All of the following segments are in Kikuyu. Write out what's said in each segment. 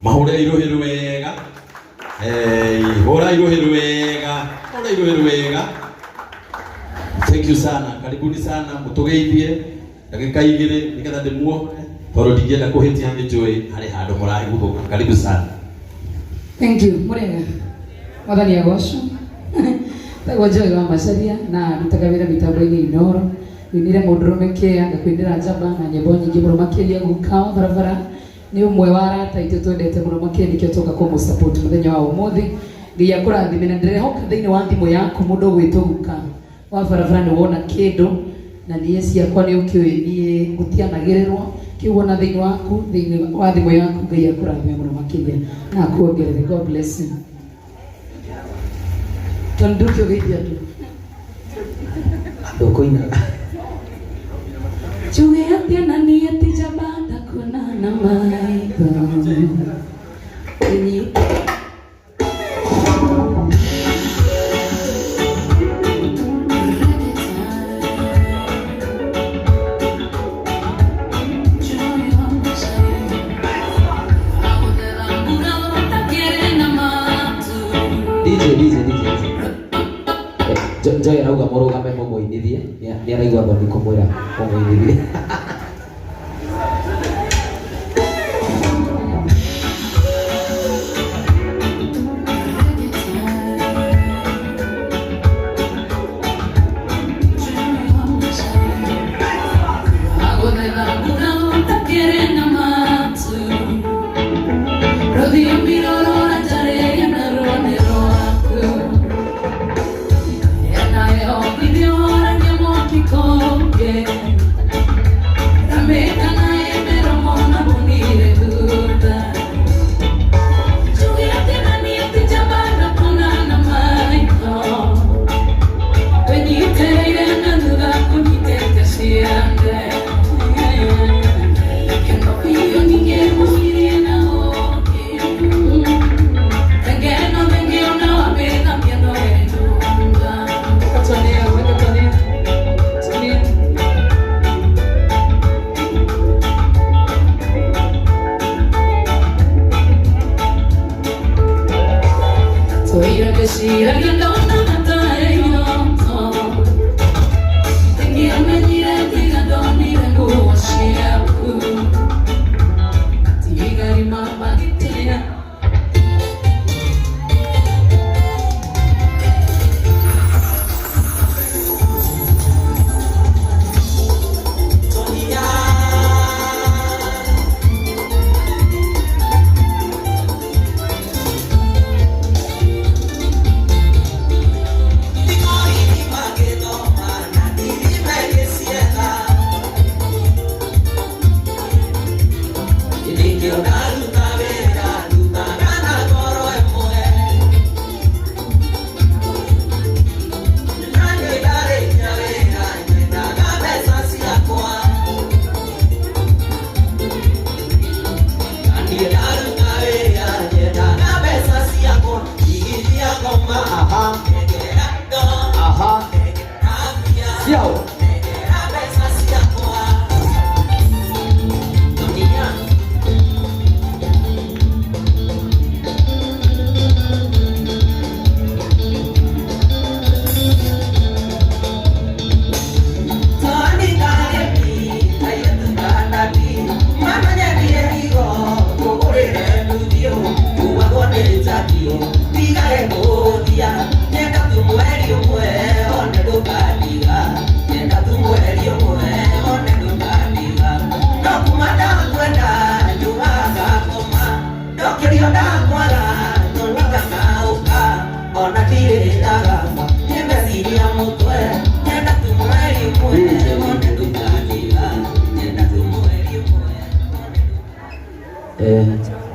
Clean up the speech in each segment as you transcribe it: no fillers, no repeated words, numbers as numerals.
Mahũre iruhi rwega. Hũra iruhi rwega, hũra iruhi rwega. Thank you sana, karibuni sana, mũtũgeithie ndagĩka igĩrĩ nĩgetha ndĩmuohe tondũ ndingĩenda kũhĩtia, nĩ njũĩ harĩ handũ mũrahiguthũka. Karibu sana. Thank you. Murega. Mwathani agocwo. Tagwo Joy wa Macharia na ndutaga wĩra mĩtambo-inĩ Inoro. Ngũinĩre mũndũrũme kĩa, ngakũinĩra njamba na nyĩmbo nyingĩ mũno makĩria. Guka wa barabara nĩ ũmwe wa arata aitũ twendete mũno makĩria, nĩkĩo twoka kũmũ support mũthenya wa ũmũthĩ. Ngai akũrathime na ndĩrehoka thĩinĩ wa thimũ yaku mũndũ ũgwĩtwo guka wa barabara nĩ wona kĩndũ, na niĩ ciakwa nĩ ũkĩũĩ niĩ gũtianagĩrĩrwo kĩu wona thĩinĩ waku, thĩinĩ wa thimũ yaku. Ngai akũrathime mũno makĩria na akuongerere. God bless you. Tondũ ndũkĩũgeithia andũ. Andũ kũinaga. Njuge atĩa na niĩ ti njamba ndakuona na maitho. Kĩnyita DJ DJ DJ DJ. Joy arauga mũrũgame mũmũinithie, nĩ araigua thoni kũmwĩra mũmũinithie. Aha. Ciao.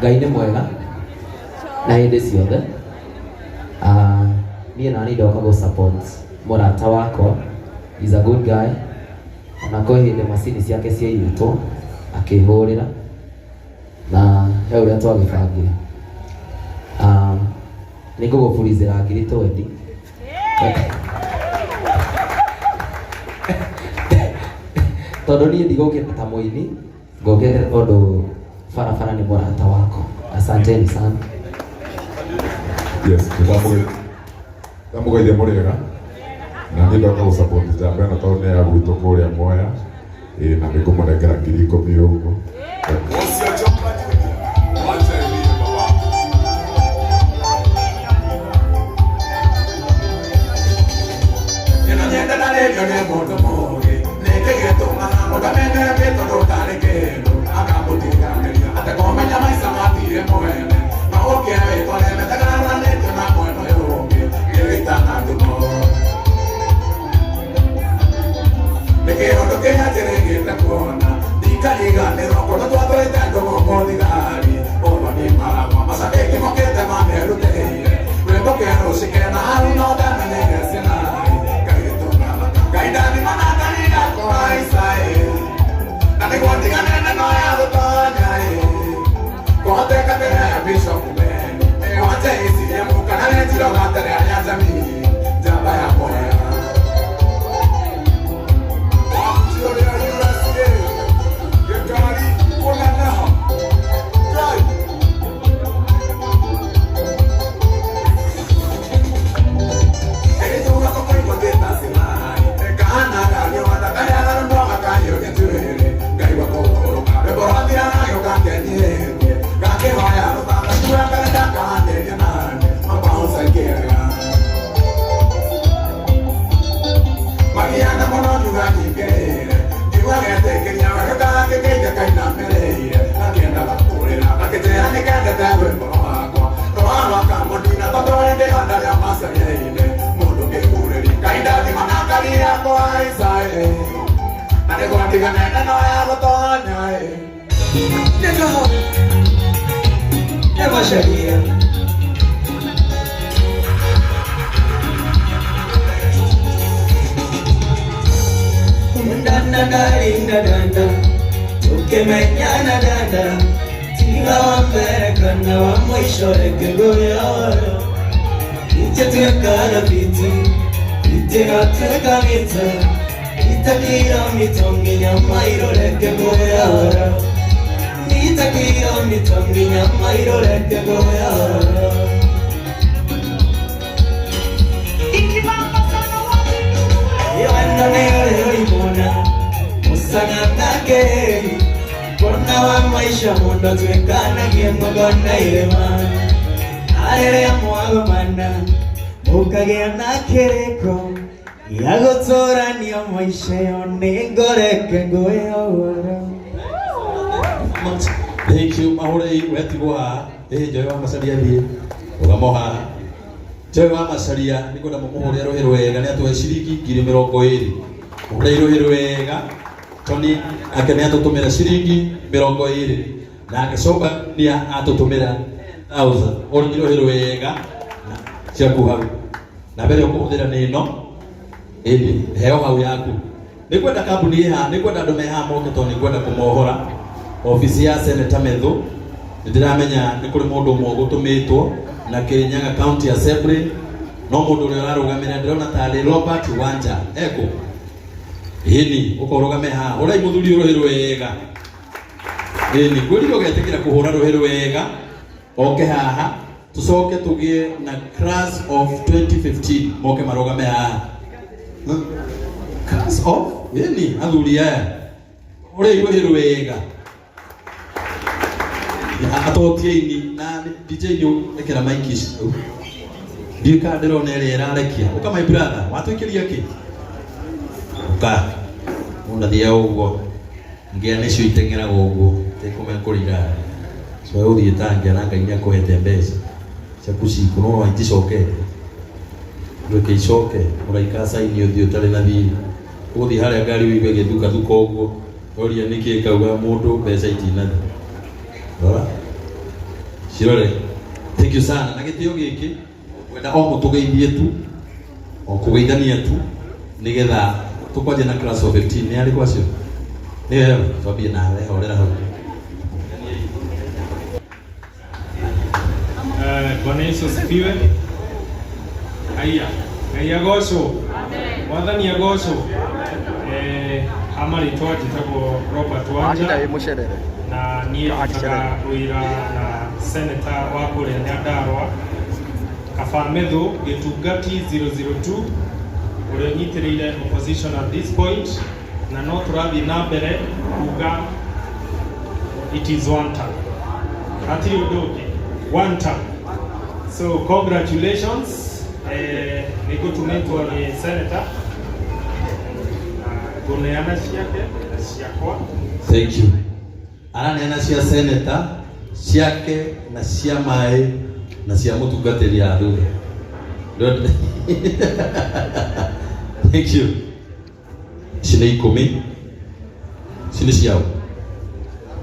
Ngai nĩ mwega na hĩndĩ ciothe. Ah, niĩ nani ndoka gũ support mũrata wakwa. He's a good guy, ona kwĩ hĩndĩ macini ciake ciaiyĩtwo akĩhũrĩra na he ũrĩa twagĩbangire. Ah, nĩ ngũgũburizĩra 20,000 tondũ niĩ ndigũkĩte ta mũini, ngũkĩte tondũ barabara nĩ mũrata wakwa. Asanteni sana. Yes, ndamũgeithia mũrĩega na niĩ ndoka gũ-support njamba ĩno tondũ nĩ ya gwitũ kũrĩa Mwea ĩĩ na nĩngũmũnengera 10,000 ũguo. Thank you mahurei wetigwo haha ĩ Joy wa Macharia thiĩ rũgamo haha. Joy wa Macharia nĩngwenda mũmũhũrĩre rũhĩ rwega nĩ atũhe ciringi 20,000. Mũhũrei rũhĩ rwega Tony ake nĩ atũtũmĩra ciringi 20 na agĩcokania atũtũmĩra 1000. Ũrĩ rũhĩ rwega ciaku hau na mbere ũkũhũthĩra nĩ ĩno ĩndĩ heo hau yaku. Nĩngwenda kambuni ĩ haha, nĩngwenda andũ me haha moke tondũ nĩngwenda kũmohora. Obici ya Senator Methu nĩndĩramenya nĩ kũrĩ mũndũ ũmwe ũgũtũmĩtwo na Kirinyaga County Assembly no mũndũ ũrĩa ũrarũgamĩrĩra ndĩrona tarĩ Robert Wanja ekũ ĩni ũkorũgame haha ũrai mũthuri ũrũhĩ rwega ĩni ngwĩrire ũgetĩkĩra kũhũra rũhĩ rwega oke haha tũcoke tũgĩe na class of 2015 moke marũgame haha class of ĩni athuri aya ũrĩa rũhĩ rwega atotie-ini na DJ nĩ ũrekera mic ici ndiũĩ kana ndĩrona ĩrĩa ĩrarekia ũka my brother watũikĩria kĩ ũka mũndũ athiaga ũguo ngĩa nĩcio iteng'eraga ũguo tekũmenya kũrigara so ũthiĩ ta ngĩa na Ngai nĩakũhete mbeca ciaku ciku no iticokete reke icoke mũraika caini ũthiĩ ũtarĩ na thirĩ ũgũthiĩ harĩa ngari ũigue ĩgĩthukathuka ũguo ũria nĩkĩ kauga mũndũ mbeca itinathiĩ rora cirore. Thank you sana na gĩtĩo gĩkĩ wenda o mũtũgeithie tu o kũgeithania tu nĩgetha tũkwanjia na class of 15 nĩ arĩkũ acio nĩ twambie nawe horera hau. Bwana Yesu asifiwe. Haya, Ngai agocwo. Mwathani agocwo. Ha marĩtwa njĩtagwo Robert Wanja na niĩ ndutaga wĩra na senator wa kũrĩa Nyandarua, Kaba Methu Gĩtungati 002 ũrĩa ũnyitĩrĩire opposition at this point, na no tũrathiĩ na mbere kuga it is one term, hatirĩ ũndũ ũngĩ, one term. So congratulations, nĩ ngũtũmĩtwo nĩ senator na ngũneana ciake na ciakwa. Thank you. Araneana cia senator, ciake na cia maĩ na cia mũtungatĩri ya thutha. Thank you. Ici nĩ 10. Ici nĩ ciao.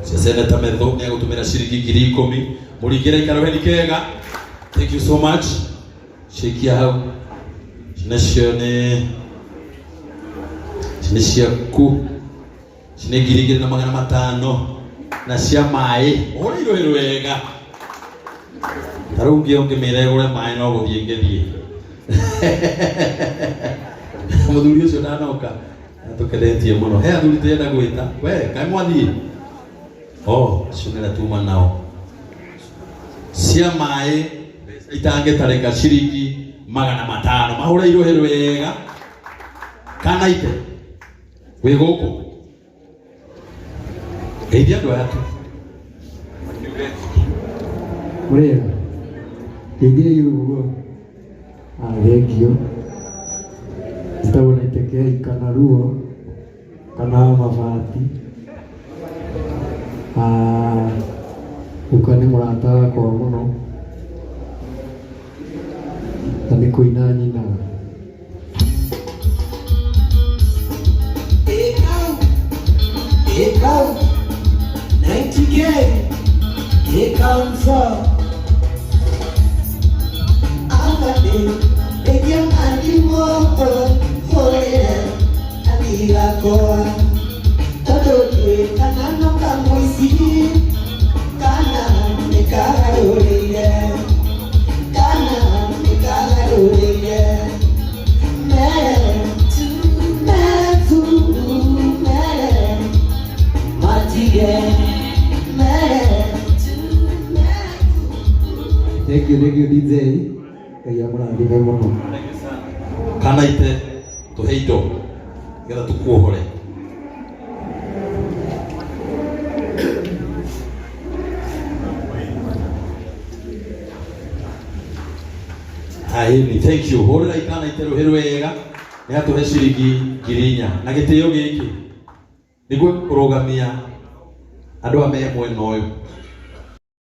Cia senator Methu nĩ egũtũmĩra ciringi 10,000. Mũringĩre ikaroheni kega. Thank you so much. Cikia hau. Ici nacio nĩ ici nĩ ciaku. Ici nĩ 2,500 na cia maĩ. Ũhũrĩirwo wĩra wega. Ta rĩu ngĩo ngĩmĩra ĩgũre maĩ no gũthiĩ ngĩthiĩ. Mũthuri ũcio ndanoka. Atũkenetie mũno. He athuri tũrenda gwĩta. We, kaĩ mwathiĩ? Oh, acio nĩrĩa tuma nao. Cia maĩ itangĩtarĩka ciringi 500. Mahũrĩirwo wĩra wega. Kana ite. Wĩ gũkũ. Geithia andũ aya tu. Mũrĩega, ngeithiei ũguo. Thengio. Njĩtagwo Naitekei kana Ruo kana Mabati. Guka nĩ mũrata wakwa mũno na nĩ kũina nyinaga. Ekau, 90K, Ekamfa, Amade, Ekyam Adimo, Hore, Amigakoa, Totote, Kanano Kamoisi, Kana, Nekarore, Kana, Nekarore, Metu, Metu, Metu, Matige, Metu, Metu. Thank you, thank you DJ. Ngai amũrathime mũno. Kana ite tũhe indo nĩgetha tũkuohore. Aini, thank you. Hũrĩra ikana ite rũhĩ rwega nĩ atũhe ciringi 4,000 na gĩtĩo gĩkĩ nĩguo kũrũgamia andũ a me mwena ũyũ.